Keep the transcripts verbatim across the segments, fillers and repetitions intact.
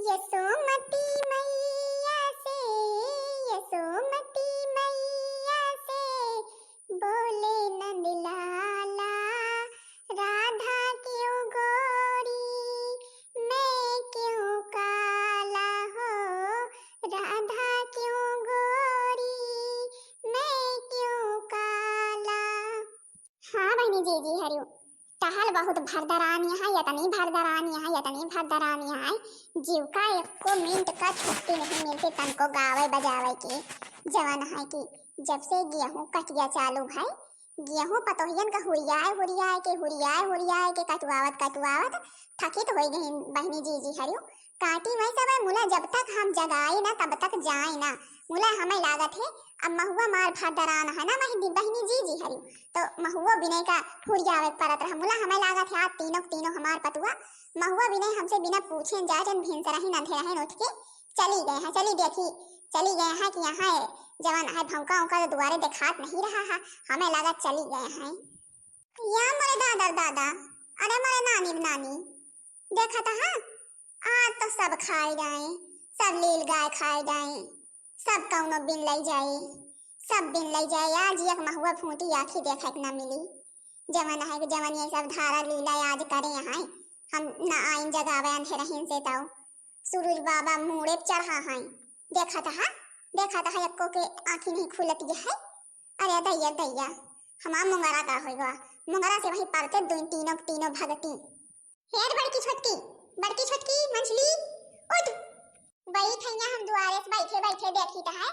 यशोमती मैया से, यशोमती मैया से, बोले नंद लाला, राधा क्यों गोरी, मैं क्यों काला हो, राधा क्यों गोरी, मैं क्यों काला। हाँ बहिनी जीजी हरियो, टहल बहुत भरदरानी है, यतनी भरदरानी है, यतनी भरदरानी है, जीव का एको मिनट का छुट्टी नहीं मिलती तनको गावे बजावे के। जवन है कि जब से गेहूं कटिया चालू भई, गेहूं पतोहियन का हुरियाए हुरियाए के, हुरियाए हुरियाए के, कटवावत कटवावत थकित होई गई बहिनी जीजी हरियो। काटी वही सब मुला जब तक हम जगाई ना तब तक जाए ना। मुला हमें लागत है अब महुआ मार भरदरान है ना बहिनी, बहिनी जीजी हरियो, तो महुआ बिने का हुरियावे के परत रहा। मुला हमें लागत है आज तीनों के तीनों हमार पतुआ महुआ बिने हमसे बिना पूछे जाए जन भिनसरहिन अंधेरहिन उठ के चली गए हैं, चली देखी, चली गए हैं कि यहाँ है जवन है भौंका उनका तो दुआरे देखात नहीं रहा है, हमें लागत चली गए हैं। या मोरे दादा रे दादा, अरे मोरे नानी रे नानी, देखत हा, आज तो सब खाए जाए, सब लील गाय खाए जाए, सब कौनो बिन लई जाए, सब बिन लई जाए। आज एक महुआ फूटी आँखी देखे के ना मिली। जवन है कि जवन ये सब धारा लीला आज करे यहाँ, हम ना आइन जगावे अंधेरहिन से तौ। सूरज बाबा मूड़े पे चढ़ा है, देखत हा, देखत हा, एको के आँखी नहीं खुलत है। अरे दैया दैया, हमार मुंगरा का होई गवा, मुंगरा से वही परते दुई तीनों तीनों भगती। हेर बड़की छोटकी, बड़की छोटकी मंझली, उठ। बैठ हइया हम दुआरे से बैठे बैठे देखी त है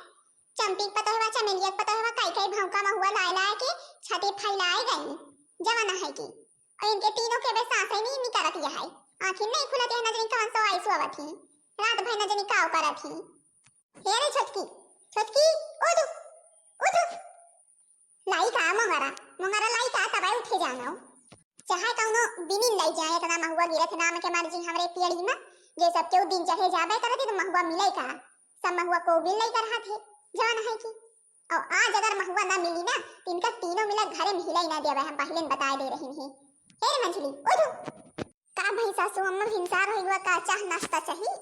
चंपी के पतोहवा, चमेलिया के पतोहवा, कई कई भौंका महुआ लाए लाए के छाती फैलाए गई। जवन है कि और इनके तीनों के बे सांसें नहीं निकलत यह है, आँखी नहीं खुलत यह, न जानी कौन सो आई सोवत ही, रात भर न जानी काव करत ही। हे रे छोटकी, छोटकी, उठ, उठ। लाई का मोंगरा, मोंगरा लाई का तबे उठे जानो। चाहे कौनो बिनिन लाई जाए, इतना महुआ गिरत नाम के मर्जी हमरे पेड़ी में, जे सब केहू दिन चढ़े जाबे करत है तो महुआ मिले का, सब महुआ को बिन लाई कर हाथ है, जवन है कि। और आज अगर महुआ ना मिली ना, तो इनका तीनों मिला घरे में हिलाई ना देवे, हम पहले न बताए दे रही हैं। हे रे मंझली, उठ। का भई सासू अम्मा भिनसार होई गवा, का चाह नाश्ता चाही?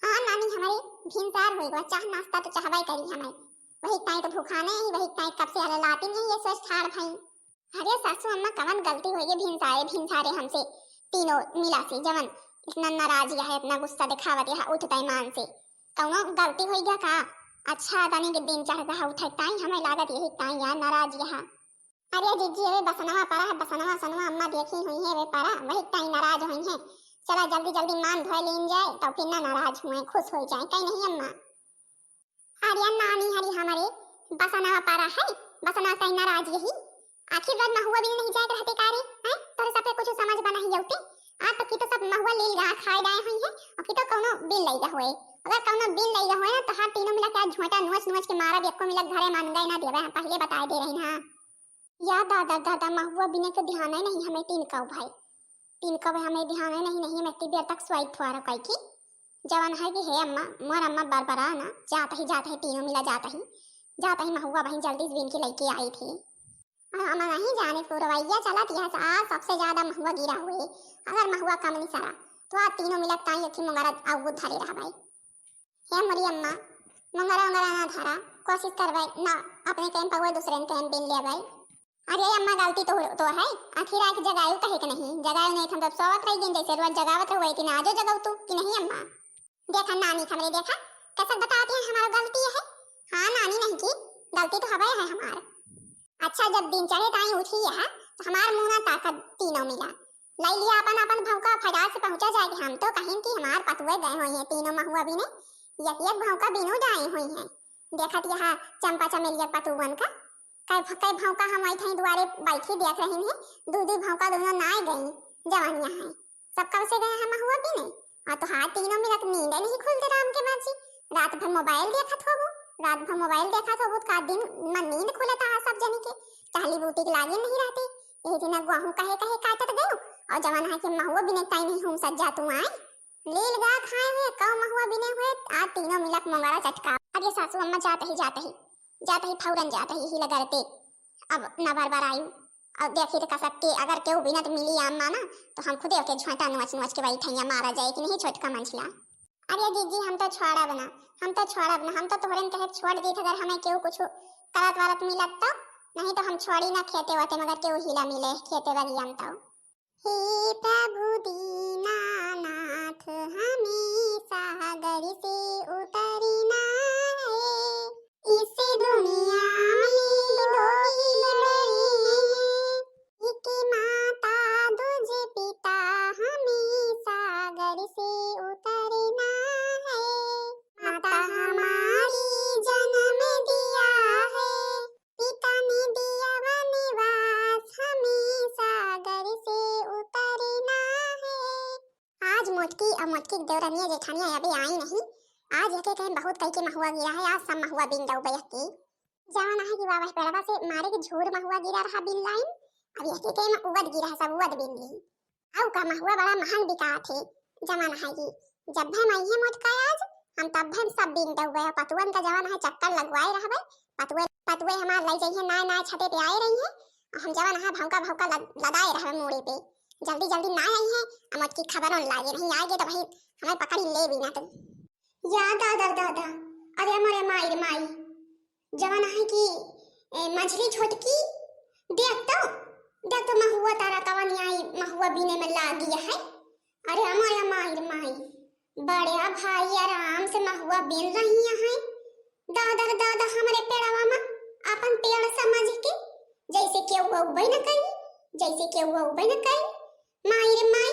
हाँ नानी, हमरे भिनसार होई गवा, चाह नाश्ता तो चाहबे करी हमें। वही ताई तो भूखाने ही, वही ताई कब से हललाती नहीं ये सोच ठाड़ भई। अरे सासू अम्मा, कवन गलती होई गई भिनसारे भिनसारे हमसे तीनों मिला से, जवन इतना नाराज यह, इतना गुस्सा दिखावत यह उठते मान से, कौनो गलती होई गया का? अच्छा तनी के दिन चढ़ गया उठे ताई, हमें लागत यही ताई यार नाराज यह। अरे जिज्जी, अबे बसनवा परा है, बसनवा सनवा अम्मा देखी हुई है, वे परा, वही ताई नाराज हुई है। चला जल्दी जल्दी मान धोए लीन जाए, तो फिर ना नाराज हुए, खुश हो जाए, कहीं नहीं अम्मा। अरे नानी हरी हमारे बसनवा परा है, बसनवा ताई नाराज यही। आखिर रोज महुआ बिने नहीं जाए रहते का रे, हैं? तोरे सबके कुछ समझ बना ही होते। आज तो की तो सब महुआ लील गा खाए गए हुई है, और की तो कौनो बिन लई हुए। अगर कौनो बिन लई हुए ना, तो हर तीनों मिला के आज झोंटा नोच नोच के मारा, एको मिला घरे मान गए ना देवे, हम पहले बताए दे रही ना। या दादा, दादा, महुआ बिने के ध्यान है नहीं हमें तीन कौ भाई। तीन कौ भाई हमें ध्यान है नहीं, नहीं, मैं इतनी देर तक स्वाई थुआरा कई की। जवन है कि हे अम्मा, मोर अम्मा बरबरा ना, जात ही, जात ही, तीनों मिला जात ही, जात ही महुआ बहिन जल्दी से बिन के लइके आई थी। और हम नहीं जाने पुरवैया चलत यह आज सबसे ज्यादा महुआ गिरा हुए। अगर महुआ कम नहीं सरा, तो आज तीनों मिला ताई एक ही मुंगरा अउ धरे रहा भाई। हे मोरी अम्मा, मंगरा उंगरा ना धरा, कोशिश करबे ना, अपने कैंप पर दूसरे कैंप बिन लेबे। अरे अम्मा, गलती तो, तो है, आखिर आके जगायु कहे के नहीं, जगायु नहीं, हम तब सोवत रही गई, जैसे रोज जगावत रहो, कि ना आजो जगाऊ तू, कि नहीं अम्मा? देखा नानी, हमरे देखा, कैसे बताती है, हमारा गलती है। हाँ नानी, नहीं की, गलती तो हवे है हमार। अच्छा, जब दिन चढ़े ताई उठी है, तो हमार मुंह ना ताकत तीनों मिला। लई लिया अपन, अपन भौंका फटाक से पहुंचा जाए कि हम तो कहीं कि हमार पतुए गए हुई हैं, तीनों महुआ बिने, एक एक भौंका बिनु जाए हुई हैं। देखत यहाँ चंपा चमेलिया पतुअन का, कई भ-, कई भौंका हम वही ठाई दुआरे बैठी देख रही हैं, दू दू भौंका दोनों ना गई, जवानिया है, सब कब से गए हैं महुआ बिने। और तो हाँ, तीनों मिला के नींद नहीं खुलते राम के बाजी, रात भर मोबाइल देखत होबू, रात भर मोबाइल देखत होबू, का दिन मन नींद खुलता है सब जनी के, टहली बूटी के लागे नहीं रहती, यही दिन अगुआ हूँ कहे कहे काटत गयो, और जवान है कि महुआ बिने ताई नहीं हूँ सज्जा तू आए। लील गा खाए हुए, कौ महुआ बिने हुए, आज तीनों मिलक मोंगरा चटका। अरे सासू अम्मा जात ही, जात ही, जात ही फौरन जात ही, ही लगरते। अब न बार बार आयु। अब देखी तो कसक के, अगर केहू बिनत मिली अम्मा ना, तो हम खुदे ओके झोंटा नोच नोच के वही ठैया मारा जाए कि नहीं छोटका मंझला। अरे जीजी, हम तो छोड़ब ना, हम तो छोड़ब ना, हम तो तोहरेन कहे छोड़ दीत अगर हमें केहू कुछ करत वरत मिलत तो, नहीं तो हम छोड़ी ना खेते वते, मगर केहू हिला मिले खेते बगियन तो। हे प्रभु दीनानाथ, हमें सागर से उतरना है, इस दुनिया में दो ही बड़े हैं, एक माता दूजे पिता, हमें सागर से उतरना है। माता हमारी जन्म दिया है, पिता ने दिया वनवास, हमें सागर से उतरना है। आज मोटकी और मोटकी के देवरनिया जेठानिया अबे आई नहीं। आज यहके कहे बहुत कई के महुआ गिरा है, आज सब महुआ बीन डउबे यहके। जवन आहे कि बाबा पेड़वा से मारे के झूर महुआ गिरा रहा बीन लाइन, अब यहके कहे में उवद गिरा है, सब उवद बीन ली। आउ का महुआ बड़ा महंग बिकात है, जवन आहे कि जब भी मैं ये मोटका आज, हम तब भी सब बीन डउबे, पतुअन का जवन आहे चक्कर लगवाए रहबे, पतुए, पतुए हमार लई जइहे, नाय नाय छते पे आए रही है, और हम जवन आहे भौंका भौंका लद-, लदाए रहबे मूड़े पे। जल्दी जल्दी ना आई है, हम उसकी खबरों लागे नहीं आएगे तो भाई हमें पकड़ी ले भी ना तुम। या दादा दादा, अरे मोरे माई रे माई, जवन आहे कि, ए, मझली छोटकी, देख तो, देख तो महुआ तारा कवन आई महुआ बीने में लागी है। अरे मोरे माई रे माई, बड़े भाई आराम से महुआ बीन रही हैं। दादा रे दादा, हमरे पेड़वा में अपन पेड़ समझ के, जैसे केहू अउबे न करी, जैसे केहू अउबे न करी। माई रे माई,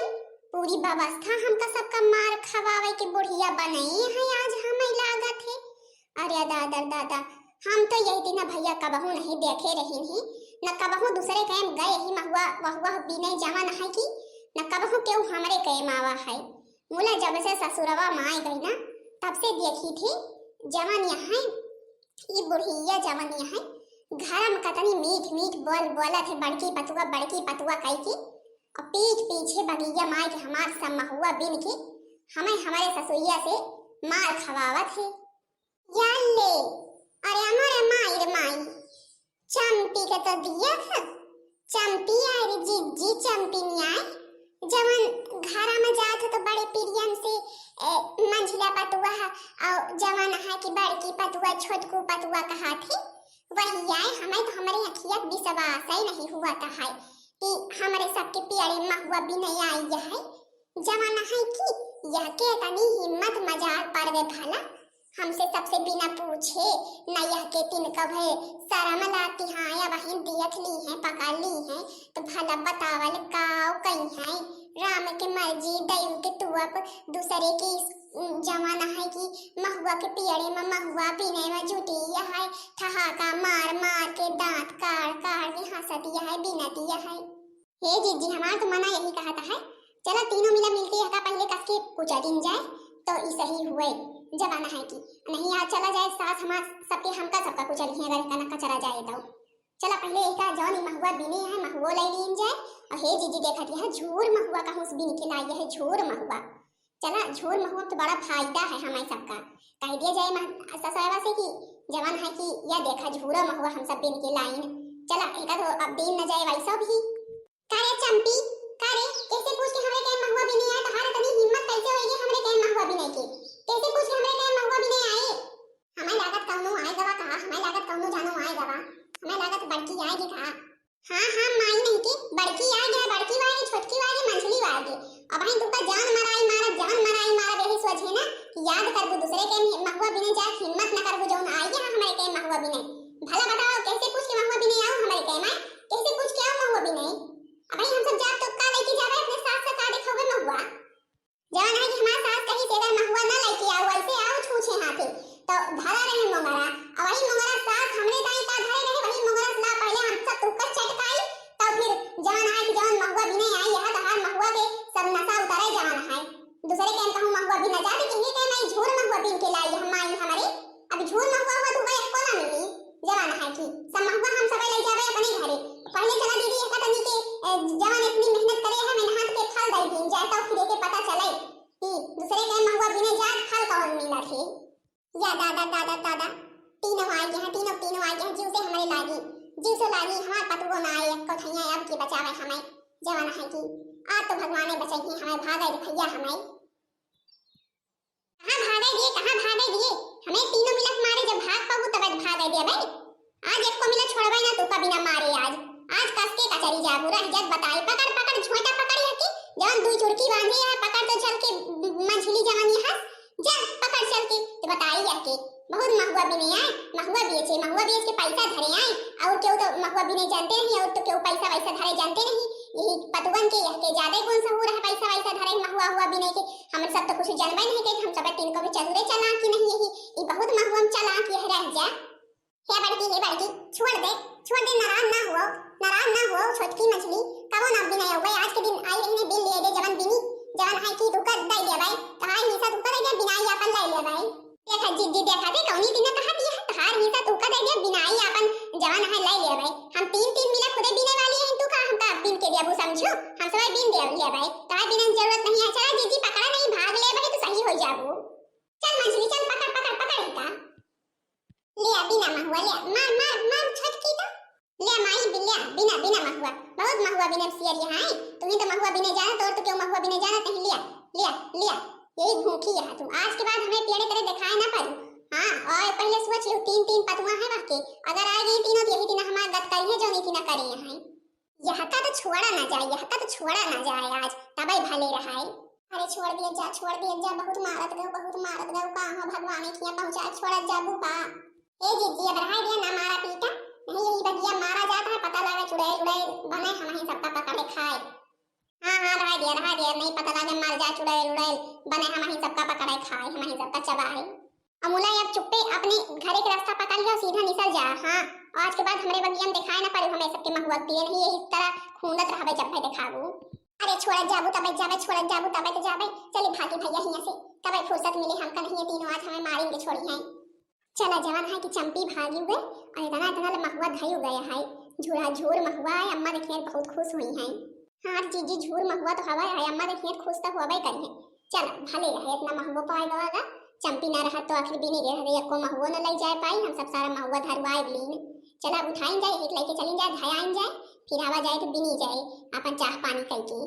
पूरी व्यवस्था हमका सबका मार खवावे के बुढ़िया बनई है आज हमें लागत है। अरे दादा रे दादा, हम तो यही दिन भैया कबहू नहीं देखे रही नहीं, न कबहू दूसरे कैम गए ही महुआ वहुआ बीने जवन है कि न कबहू केहू हमरे कैम आवा है। मुला जब से ससुरवा माय गई ना, तब से देखी थी जवन यहाँ ई बुढ़िया जवन यहाँ घर में कतनी मीठ मीठ बोल बोलत है, बड़की पतुआ, बड़की पतुआ कही की, और पीठ पीछे बगिया माय के हमार सब महुआ बीन के हमें हमारे ससुरिया से मार खवावत है। या ले, अरे अमर माई रे माई, चंपी के तो दिया था, चंपी आए रे जिज्जी, चंपी नहीं आए, जवन घरा में जात हो तो बड़े पिरियन से, ए, मंझला पतुआ है, और जवन है कि बड़की पतुआ, छोटकू पतुआ कहा थे, वही आए। हमें तो हमारे अखिया के विश्वास ही नहीं हुआ था है कि हमारे सबके पियरे महुआ बीने आई है। जवन है कि यहके तनी हिम्मत मजाल पड़ गए भला, हमसे सबसे बिना पूछे, न यहके तिनका भय शरम लाती। हाँ, या बहिन देख ली है, पकड़ ली है, तो भला बतावल काव कही है। राम के मर्जी, दैव के तुअप, दूसरे की जवन है कि महुआ के पियरे में महुआ बीने में जुटी है, ठहाका मार मार के दांत काड़ काड़ के हंसती है, बीनती है। हे जीजी, हमार तो मना यही कहत है, चला तीनों मिला मिलके यहका पहले कस के कुचलिन जाए, तो ई सही हुए। जवन है कि नहीं, आज चला जाए सास हमार सबके, हमका सबका कुचलिहे अगर इतना नक्का चला जाए तो। चला पहले एका जौन ई महुआ बीने है, महुओ ले लीन जाए। और हे जीजी देखत यह झूर महुआ कहूँ से बीन के लाई है, झूर महुआ। चला, झूर महुआ तो बड़ा फायदा है हमारे सबका। कह दिया जाए मह-, ससुरवा से कि जवन है कि या देखा झूरा महुआ हम सब बीन के लाइन। चला, एका तो अब बीन न जाए वैसा भी। का रे चंपी, का रे, कैसे पूछ के हमरे कहे महुआ बीने आए, तोहार इतनी हिम्मत कैसे होई रे हमरे कहे महुआ बीने के? कैसे पूछ के हमरे कहे महुआ बीने आए? हमें लागत कौनो आए गवा कहा, हमें लागत कौनो जानो आए गवा, हमें लागत बड़की आए गे कहा। हाँ, हाँ, माई नहीं के, बड़की आ गया, बड़की वाली, छोटकी वाली, मंझली वाली। अब हम तुमका जान मराई मारब, जान मराई मारब, यही सोच है ना कि याद करबू दूसरे के महुआ बीने जाए, हिम्मत न करबू जौन आई है हमारे के महुआ बीने। भला बताओ, कैसे पूछ के महुआ बीने आओ हमारे के माई, कैसे पूछ के आओ महुआ बीने? अब हम सब जाब तो का लेके जाबे अपने सास से का दिखावे महुआ? जवन है कि हमार सास कही से अगर महुआ न लेके आओ, ऐसे आओ छूछे हाथे, तो धरा रहे मोंगरा। अब वही मोंगरा सास हमरे ताई का धरे रहे, वही मोंगरा ला पहले हम सब तुक्का चटकाई, तब फिर जवन है कि जवन महुआ बीने आई, यह तहार महुआ के सब नशा उतरे जवन है। दूसरे के कहूँ महुआ बीने जाते, कहीं के मैं झूर महुआ बीन के लाई, हम माई हमारे। अब झूर महुआ हुआ तो वह एको ना मिली। जवन है कि सब महुआ हम सब ले जावे अपने घरे। पहले चला दीदी, एक तनी के, ए, जवन इतनी मेहनत करे है, मेहनत के फल दे दीन जाए, तो फिर के पता चले कि दूसरे के महुआ बीने जात फल कौन मिला थे। या दादा, दादा, दादा, तीनों आ गया है, तीनों, तीनों आ गया है, जीव से हमारे लागी, जीव से लागी, हमार पतुओ ना आए, एको ठैया अब की बचावे हमें। जवन है कि आज तो भगवाने बचाई है हमें, भागे रे भैया हमें। भाई, आज एको मिला छोड़बै ना तू का बिना मारे। आज, आज कस के कचरी जाबू, रह जात बताई। पकड़, पकड़, झोंटा पकड़, यह की जवन दुई चुड़की बांधी है, पकड़ तो चल के मंझली जवानी हस, जा पकड़ चल के। तो बताई यह के बहुत महुआ बिने आए, महुआ बेचे, महुआ बेच के पैसा धरे आए। और केहू तो महुआ बिने जानते नहीं, और तो केहू पैसा वैसा धरे जानते नहीं। यही पतुवन के यह के ज्यादा गुण सहूर है पैसा वैसा धरे, महुआ हुआ बिने के। हम सब तो कुछ जानबे नहीं के, हम सब तीन को भी चतुरे चालाक ही नहीं। यही ई बहुत महुआ में चालाक यह रह जा। हे बड़की, हे बड़की, छोड़ दे, छोड़ दे, नाराज ना हुओ, नाराज ना हुओ, छोटकी मछली, कबो ना बिनाई होवे, आज के दिन आई रही ने बिन लिए दे, जवन बिनी, जवन है कि तू कर दे दे भाई, तहार हिस्सा तू कर दे, बिनाई आपन ले ले भाई। देखा जिज्जी, देखा दे, कौनी दिन कहा दिया है, तहार हिस्सा तू कर दे दे, बिनाई आपन जवन है ले ले भाई। हम तीन तीन मिला खुदे बिने वाली है, तू का हमका बिन के देबू समझो, हम सब बिन दे ले भाई, तहार बिना जरूरत नहीं है। चला जिज्जी पकड़ा नहीं, भाग ले भाई, तू सही हो जाबू। चल मंझली, चल पकड़, पकड़, पकड़ इनका। लिया बिना महुआ, लिया, मार, मार, मार, छोटकी तो। लिया माई, बि-, लिया, बिना, बिना महुआ। बहुत महुआ बिने सियर यहाँ है। तू ही तो महुआ बिने जाना, तोर तो क्यों महुआ बिने जाना, तहीं लिया, लिया, लिया। यही भूखी है तू। आज के बाद हमें पेड़े तेरे दिखाए ना पड़ू। हाँ, और पहले सोच लो, तीन, तीन पतुआ है वह के। अगर आ गई तीनों, तो यही दिन हमारा गत करी है, जो नहीं ना करे यहाँ है। यहका तो छोड़ा ना जाए, यहका तो छोड़ा ना जाए आज, तबे भले रहाए। अरे छोड़ दिया जा, छोड़ दिया जा, बहुत मारत गऊ, बहुत मारत गऊ, का हो भगवान के यहाँ पहुँचा, छोड़त जाबू का? ए जिज्जी, अब रहा दिया ना मारा पीटा, नहीं यही बगिया मारा जाता है, पता लगा चुड़ैल उड़ैल बने हम ही सबका पकड़े खाए। हाँ, हाँ, रहा दिया, रहा दिया, नहीं पता लगे मर जा चुड़ैल उड़ैल बने हम ही सबका पकड़े खाए, हम ही सबका चबाए। अमुला, अब चुप्पे अपने घरे के रास्ता पकड़ लिया, सीधा निसल जा। हाँ, आज के बाद हमरे बगिया में दिखाए ना पड़े हमें सबके महुआ पिए नहीं, यही तरह खूंदत रहबे जब भाई दिखाबू। अरे छोड़त जाबू तबे जाबे, छोड़त जाबू तबे तो जाबे। चली भागी भैया हियां से, तबे फुर्सत मिले हमका, नहीं ये तीनों आज हमें मारेंगे छोड़ी हैं। चला जवन है कि चंपी भागी हुए और इतना इतना ले महुआ धई गया है, झूरा झूर महुआ है। अम्मा देखिए बहुत खुश हुई हैं। हाँ जीजी, झूर महुआ तो हवा है, अम्मा देखिए खुश तो होबे करी है। चल भले रहे, इतना महुआ पाए गवा गा, चंपी ना रहा तो आखिर बिनी गए रहे, एको महुआ न ले जाए पाई, हम सब सारा महुआ धरवाए लीन। चला उठाइन जाए, एक लेके चलिन जाए, धयाइन जाए, फिर आवा जाए तो बिनी जाए, अपन चाह पानी कई के।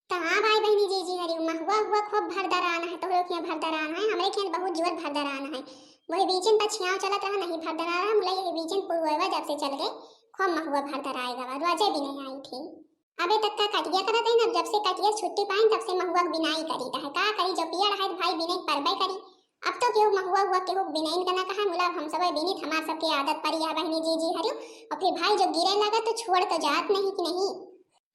तो हाँ भाई बहनी जीजी हरी, महुआ हुआ खूब भरदरान है, तोहरे के भरदरान है, हमरे के बहुत जोर भरदरान है। वही बीचन पर छियाव चलत रहा, नहीं भरदरान रहा, मुला यही बीचन पुरवेवा जब से चल गए, खूब महुआ भरदराए गवा, रोजे भी नहीं आई थी। अबे तक का कटिया करत है ना, जब से कटिया छुट्टी पाइन तब से महुआ के बिनाई करी है। का करी, जो पियड़ है भाई बिने परबे करी। अब तो केहू महुआ हुआ केहू बिनाइन का ना कहा, मुला हम सब बिनित हमार सबके आदत परी है बहनी जीजी हरियो। और फिर भाई जो गिरे लगा तो छोड़ तो जात नहीं कि नहीं।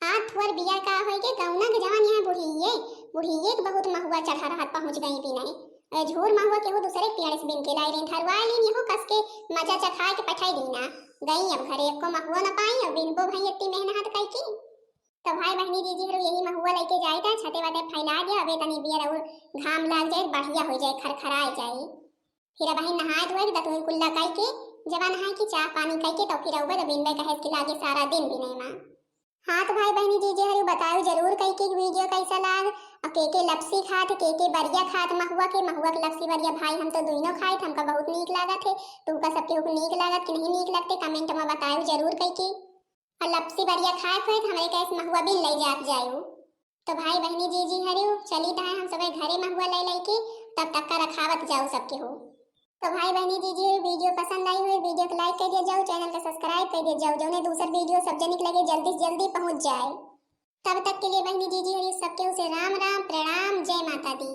हाथ थोर बिया का होई के गौना के जवान यहाँ बुढ़िए, बुढ़िए के बहुत महुआ चढ़ा रहत पहुँच गई बिनाई। ए झूर महुआ केहू दूसरे के पेड़ से बिन के लाई रही, धरवाए लीन यहू कस के मजा चखाए के पठाई दीना। गई अब घरे एको महुआ न पाई, अब बिनबो भाई इतनी मेहनत कई की। तो भाई बहनी जीजी हरु यही महुआ लेके जाए था, छते वते फैला दिया, अबे तनी बियर और घाम लाग जाए, बढ़िया हो जाए, खरखराए जाए। फिर अब नहाए धोए दतुन कुल्ला कई के, जब नहाए की चाह पानी कई के, तो फिर अउबे तो बिनबे कहे के लागे सारा दिन बिने माँ। हाँ तो भाई बहनी जीजी हरु बताओ जरूर कई के वीडियो कैसा लाग, और के के लपसी खात, के के बरिया खात महुआ के, महुआ के लपसी बरिया भाई हम तो दुइनो खाए थे, हमका बहुत नीक लागत है। तुमका सबके हुक नीक लागत कि नहीं नीक लगते, कमेंट में बताओ जरूर कई के। और लपसी बरिया खाए खुए तो हमरे कैसे महुआ बिन ले जात जायु। तो भाई बहनी जीजी हरु चली दाए हम सबे घरे महुआ ले लेके, तब तक का रखावत जाओ सबके हो। तो भाई बहनी जीजी हरु वीडियो पसंद आई हुई, वीडियो को लाइक कर दिया जाओ, चैनल का सब्सक्राइब कर दिया जाओ, जौने दूसर वीडियो सब जनिक लगे जल्दी से जल्दी पहुँच जाए। तब तक के लिए बहनी जीजी हरु सबके उसे राम राम, प्रणाम, जय माता दी।